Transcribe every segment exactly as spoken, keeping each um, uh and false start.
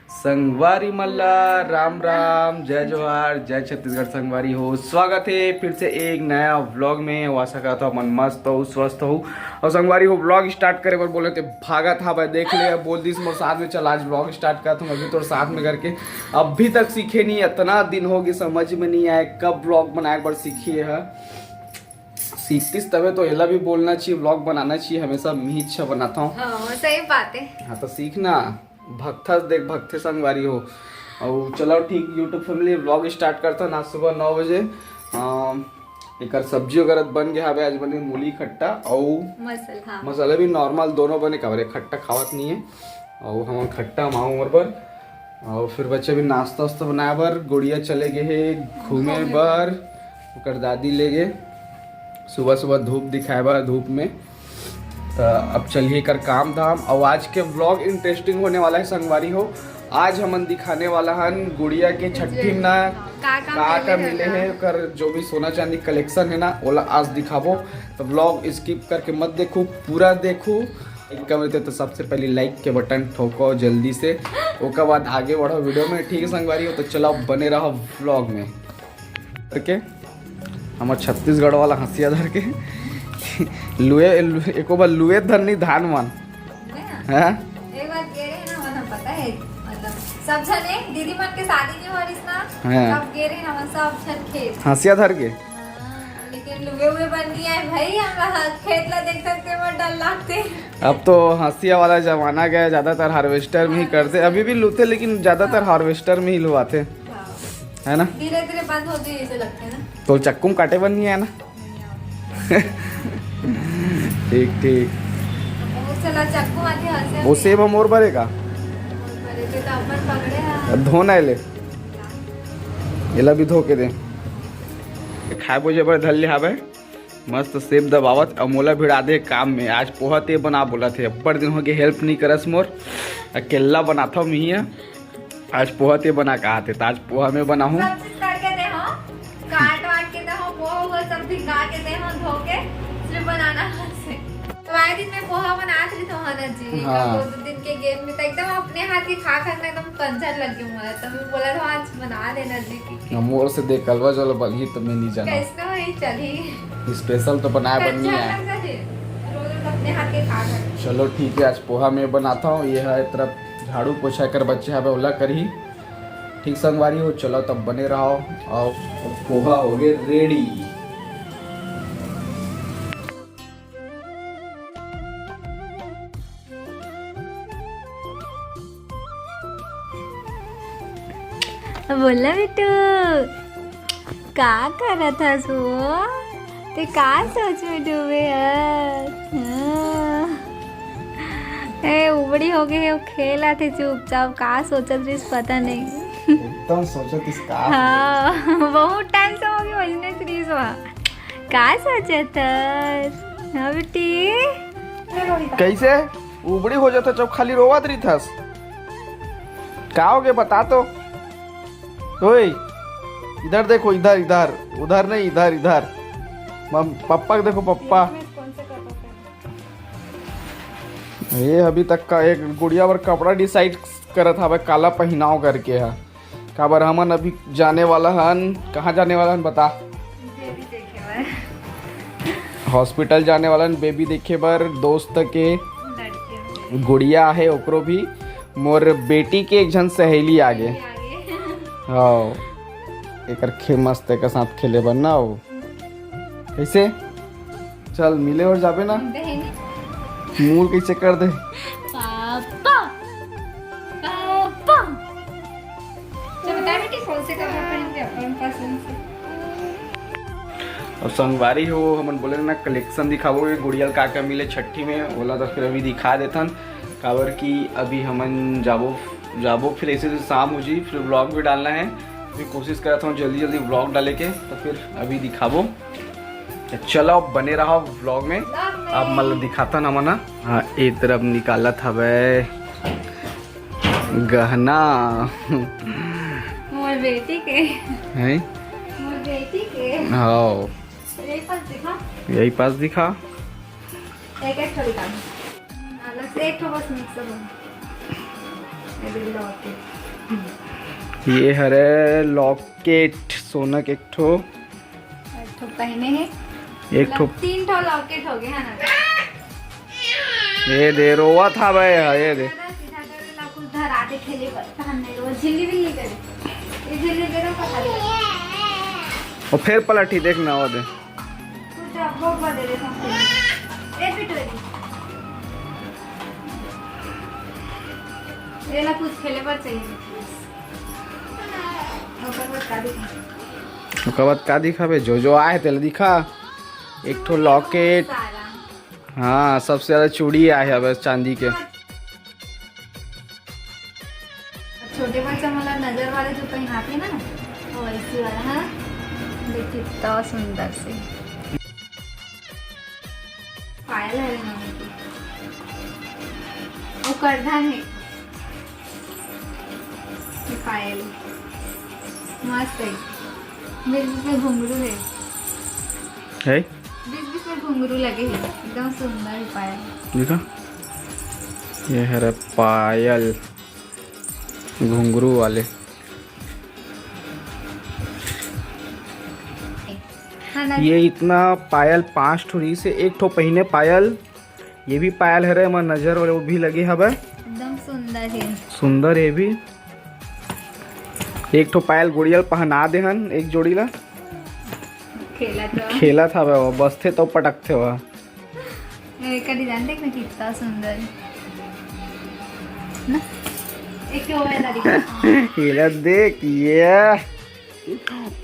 संगवारी मन ला राम राम, जय जोहार, जय छत्तीसगढ़। संगवारी हो, स्वागत है फिर से एक नया व्लॉग में। अउ आशा करता हूँ अपन मस्त हो, स्वस्थ हो। और संगवारी हो, व्लॉग स्टार्ट करे बर बोले थे भागत हा भाई, देख ले, अब बोल दिस मोर साथ में चल, आज व्लॉग स्टार्ट करता हूँ। अभी तोर साथ में करके अभी तक सीखे नहीं, इतना दिन हो गए, समझ में नहीं आए कब व्लॉग बनाए बर सीखिए है। सीखतीस तबे तो एला भी बोलना चाहिए, व्लॉग बनाना चाहिए, हमेशा मैं ही अच्छा बनाता हूँ। हाँ, सही बात है। हाँ, तो सीखना। भगथस देख भगथे संगवारी हो। अउ चलो ठीक, YouTube फैमिली, व्लॉग स्टार्ट करता ना सुबह नौ बजे। अम, एकर सब्जी वगैरह बन गया हवे। आज बने मूली खट्टा अउ मसल, हाँ। मसाला भी नॉर्मल दोनों बने, काबर खट्टा खावत नहीं है। अउ हमन खट्टा माऊ मोर बर। अउ फिर बच्चे भी नाश्ता वास्ता बनाए बर गुड़िया चले गए हे घूमे घूमे बर। ओकर दादी ले गए सुबह सुबह धूप दिखाए बर धूप में। तो अब चलिए कर काम धाम। और आज के व्लॉग इंटरेस्टिंग होने वाला है संगवारी हो। आज हमन दिखाने वाला हन गुड़िया के छट्ठी में ना का का का का मिले मिले है। है, ओकर जो भी सोना चांदी कलेक्शन है ना, ओला आज दिखाबो। तो व्लॉग स्किप करके मत देखो, पूरा देखो। एक कम रहते तो सबसे पहले लाइक के बटन ठोको जल्दी से, ओकर बाद आगे बढ़ो वीडियो में, ठीक है संगवारी हो? तो चलाओ, बने रहो व्लॉग में। करके हमर छत्तीसगढ़ वाला हंसिया धर के लुए, लुए, एको बार लुए धरनी धान मन। मैं हैं? एक बार गे रहे ना, वहाँ पता है, मतलब, सब जने दीदी मन के शादी नहीं हो रही ना, हाँ। सब गे रहे ना, वहाँ सब जन खेत। हंसिया धर के? हाँ, लेकिन लुए हुए बन नहीं आए भाई, हम खेत ला देख सकते, वो डर लगते। अब तो हंसिया वाला जमाना गया, ज्यादातर हार्वेस्टर में ही हाँ, करते। अभी भी लुते, लेकिन ज्यादातर हाँ। हार्वेस्टर में ही लुआते, हाँ। है ना? धीरे धीरे बंद हो जाए, ऐसे लगते हैं ना। तो चक्कू में काटे बर नहीं आए ना? नहीं आए। ठीक, ठीक। बहुत सारा चक्कू आते हैं, हंसिया वो में। सेब हम और भरेगा। और भरे थे तो अपन पकड़े हैं। धो ना ले। एला भी धो के दे। खाए बोझे बर धर ले हावे। मस्त सेब दबावत, अउ मोला भिड़ा दे काम में। आज पोहा ते बना बोला थे, अब्बड़ दिन हो गए हेल्प नहीं करस मोर, अकेला बनाता हूँ मिहिया। आज पोहा ते बना कहा थे, तो आज पोहा मैं बनाहूँ। सब चीज करके दे हो, काट वाट के दे हो, पोहा हुआ सब भिंगा के दे हो, धो के फिर बनाना हाथ से। तो आए दिन में पोहा बनात रही तो हो ना जी, हाँ। दो दिन के गेम में तो एकदम अपने हाथ के खा खा के एकदम पंचर लग गया हमारा, तो मैं बोला था आज बना देना जी। मोर से दे कलवा जल बलही तो मैं नहीं जाना। कैसे वही चली? स्पेशल तो बनाए बर नहीं आए। चलो ठीक है, आज पोहा मैं बनाता हूँ। ये है तरफ झाड़ू पोछा कर बच्चे हवे ओला करही। ठीक संगवारी हो, चलो तब बने रहो। और पोहा हो गए रेडी। बोला बिट्टू, का करत हस वो? ते का सोच में डूबे हस? हाँ। ए, उबड़ी हो गई है, वो खेलत हे चुपचाप, का सोचत रहिस पता नहीं। एकदम सोचत इस का हाँ, बहुत टाइम से हो गई वजने रहिस वहाँ। का सोचत हस? हाँ बेटी। कैसे? उबड़ी हो जाता जब खाली रोवत रहिथस। का हो गया बता तो। ओए, इधर देखो, इधर, इधर, उधर नहीं, इधर, इधर। मम-, पप्पा को देखो, पप्पा। ये अभी तक का एक गुड़िया बर कपड़ा डिसाइड करत हवे, काला पहिनाव करके है। काबर हमन अभी जाने वाला हन, कहाँ जाने वाला हन बता? बेबी देखे बर। हॉस्पिटल जाने वाला हन बेबी देखे बर, दोस्त के लड़के में। गुड़िया है ओकरो भी, मोर बेटी के एक झन सहेली आगे। आगे। हाँ, एकर खे मस्त एकर साथ खेले बर ना हो। कैसे? चल मिले और जाबे ना। बहनी। मूड कैसे कर दे? Papa, papa. तो बता बेटी, कौन से कपड़े पहन के अपन पसंद से? अब संगवारी हो, हमन बोले ना कलेक्शन दिखाबो, ये गुड़िया ल का का मिले छट्ठी में, ओला तो फिर अभी दिखा देथन, काबर कि अभी हमन जाबो, जाबो फिर ऐसे तो शाम हो जी, फिर व्लॉग भी डालना है। अभी कोशिश करत हूँ जल्दी जल्दी व्लॉग डाले के, तो फिर अभी दिखाबो। तो चलो, अब बने रहो व्लॉग में। व्लॉग में। अब मतलब दिखाता ना मना। हाँ, ए तरफ निकालत हवे गहना। मोर बेटी के। हैं? मोर बेटी के। हाँ। यही पास दिखा। यही पास दिखा। एक एक ठो दिखा। अलग से एक ठो बस मिक्स हो। ये हरे लॉकेट, सोना के एक ठो। एक ठो पहने हे। एक ठो। मतलब तीन ठो लॉकेट हो गए है ना? ये दे, रोवत हवे, हाँ, ये दे। सीधा सीधा करे ला, कुछ धरा दे खेले बर, तहन नहीं रोवा, झिल्ली भी नहीं करे। ये झिल्ली दे दो, पकड़ ले। और फिर पलटी, देख ना, वो दे। कुछ अब वो दे दे, सब खेले। ए बिटोरी। ये ला कुछ खेले बर चाहिए। ओकर बाद का दिखा? ओकर बाद का दिखाबे? जो जो आए तेला दिखा। एक ठो लॉकेट। सारा। हाँ, सबसे ज्यादा चूड़ी आए हे अब चांदी के। छोटे बच्चा मन ला नजर वाले जो पहिनाथे ना, वो ऐसी वाला, हाँ। देख कितना सुंदर से। पायल है ना उनकी। वो करधन है। ये पायल। मस्त है। बीच बीच में घुंघरू है। है? बीच बीच में घुंघरू लगे हैं। एकदम सुंदर है पायल। देखा? ये हरे पायल। घुंघरू वाले। हाँ ना। ये इतना पायल पांच ठो रहिस हे, एक ठो पहिने पायल, ये भी पायल हरे, एमा नजर वाले वो भी लगे हवे। एकदम सुंदर है। सुंदर है भी। एक ठो पायल गुड़िया ल पहना दे हन, एक जोड़ी ला। खेलत हवे। खेलत हवे वो, बसथे तो पटकथे वो। एकर डिजाइन देख ना कितना सुंदर है ना। एक ठो और है दादी। ये ला देख, ये।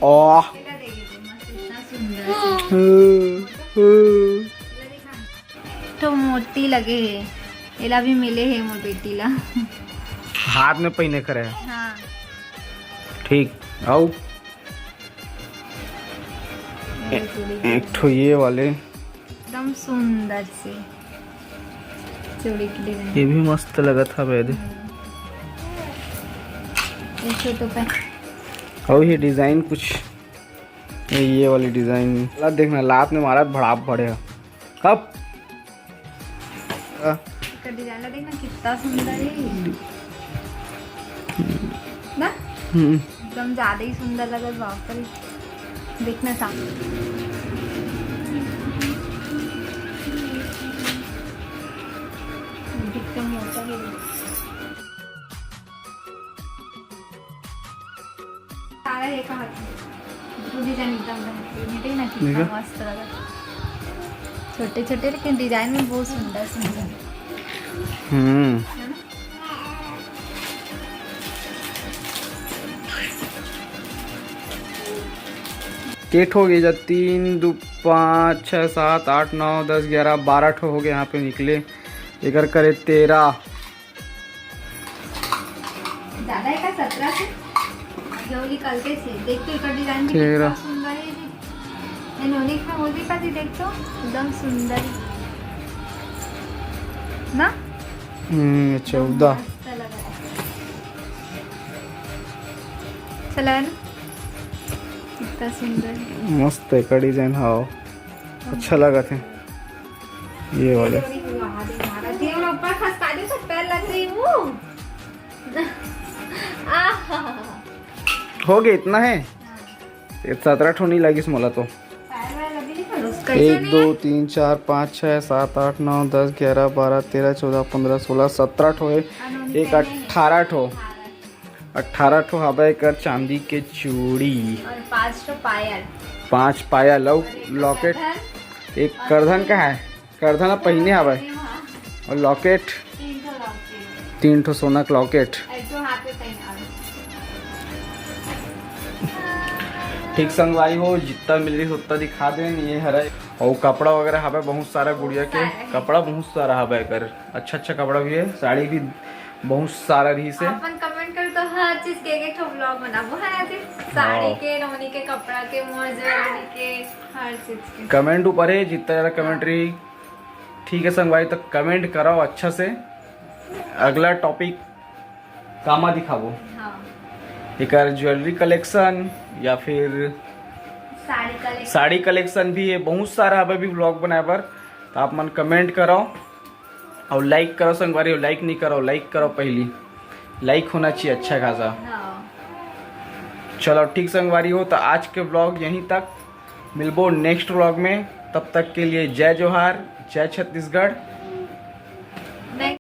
ओह। एला देख, ये मस्त, इतना सुंदर है। हम्म, हम्म। एला दिखा। तो मोती लगे है, एला भी मिले है मोर बेटी ला। हाथ में पहिने करे है। हाँ। ठीक, आऊ। ये चूड़ी एक ठो ये वाले। एकदम सुंदर से चूड़ी के डिजाइन। ये भी मस्त लगत हवे दे। हम्म। ये छोटो पे। और ये डिजाइन कुछ, ये, ये वाली डिजाइन ला देखना, लात में मारा भड़ाप भड़े। कब? एकर डिजाइन ला देखना कितना सुंदर है। ना? हम्म। एकदम ज्यादा ही सुंदर लगत, बाप रे। देखना सामने। एकदम मोटा है। सारा ये कहा था। तो डिजाइन एकदम बेहतरीन है ना, कितना देखा? मस्त लगा। छोटे छोटे लेकिन डिजाइन में बहुत सुंदर सुंदर। हम्म। है ना? के ठो हो गए जा, तीन दू पाँच छः सात आठ नौ दस ग्यारह बारह ठो हो गए यहाँ पे निकले। एकर करे तेरह। ज्यादा है का? सत्रह से जो निकलते थे। देख तो एकर डिजाइन भी तेरह। कितना सुंदर है जी। ये नोनी का हो भी पाती, देख तो एकदम सुंदर है ना। हम्म, चौदह। मस्त लगा है। चला है ना, कितना सुंदर है। मस्त है का डिजाइन, हाँ, अच्छा लगा थे। ये वाले। देवरा ऊपर खसका दे, सब पैर लग रही हूँ। आहा। हो गया, इतना है। हाँ। ये सत्रह ठो नहीं लगिस मोला तो। पैर वाला भी नहीं करो। कैसे एक, नहीं दो, है? तीन, चार, पाँच, छः, सात, आठ, नौ, दस, ग्यारह, बारह, तेरह, चौदह, पन्द्रह, सोलह, सत्रह ठो है। हाँ, एक पहले है। अठारह ठो। अठारह। अठारह ठो हवय एकर चांदी के चूड़ी। और पाँच ठो पायल। पाँच पायल अउ और एक लॉकेट। करधन। एक और करधन तीन। का है? करधन अब पहिने हवय। हाँ। और लॉकेट। तीन ठो लॉकेट। तीन ठो सोना के लॉकेट। एक ठो हाथ में पहनावे। ठीक संगवारी हो, जितना मिलिस उतना दिखा देन। ये हरे अउ कपड़ा वगैरह हवय बहुत सारा गुड़िया के। सारा है। कपड़ा बहुत सारा हवय एकर, अच्छा अच्छा कपड़ा भी है, साड़ी भी बहुत सारा रहिस हे। अपन कमेंट कर तो हर चीज के एक एक ठो व्लॉग बनाबो है ना जी। साड़ी हाँ। के, नोनी के कपड़ा के, मोर ज्वेलरी के, हर चीज के। कमेंट ऊपर है, जितना ज्यादा कमेंट रही, ठीक है संगवारी, तो कमेंट कराओ अच्छा से। अगला टॉपिक कामा दिखाबो। हाँ। एकर ज्वेलरी कलेक्शन या फिर साड़ी कलेक्शन। साड़ी कलेक्शन भी है, बहुत सारा हवे भी व्लॉग बनाए बर। तो आप मन कमेंट करो और लाइक करो संगवारी, लाइक नहीं करो, लाइक करो पहली। लाइक होना चाहिए अच्छा खासा। हाँ। चलो ठीक संगवारी हो, तो आज के व्लॉग यहीं तक, मिलबो नेक्स्ट व्लॉग में। तब तक के लिए जय जोहार, जय छत्तीसगढ़।